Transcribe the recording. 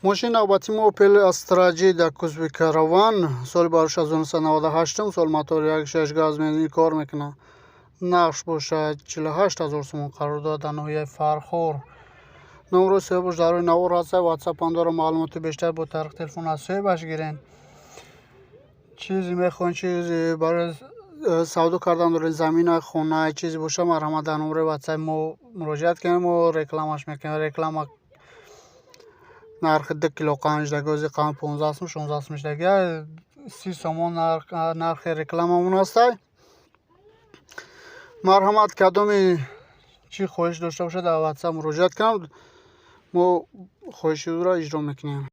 Мошини навбатии мо Opel Astra J дар кузови Караван, соли 1998, сол, мотор 1.6 газ, бензин кор мекунад. Нархш бошад 48 ҳазор сомон. Қарор дорад дар ноҳияи Фархор. Номерои соҳибаш дар рӯи навор ҳаст, WhatsApp ам дорам. Маълумоти бештар бо тариқи телефон аз соҳибаш гирен. Чизе мехоҳем, чизе барои савдо кардан дорем, замина, хона, чизе боша, марҳамат, дар номерои WhatsApp мо муроҷиат кунем, мо рекламаш мекунем. Реклама нархи 2 кило қанд шдаги, ози қанд 15 сум, 16 сум шдаги, 30 сомон нархи рекламамон ҳастай. Марҳамат, кадоми чӣ хоҳиш дошта бошад, дар WhatsApp муроҷиат кунам, мо хоҳиши ӯро иҷро мекунем.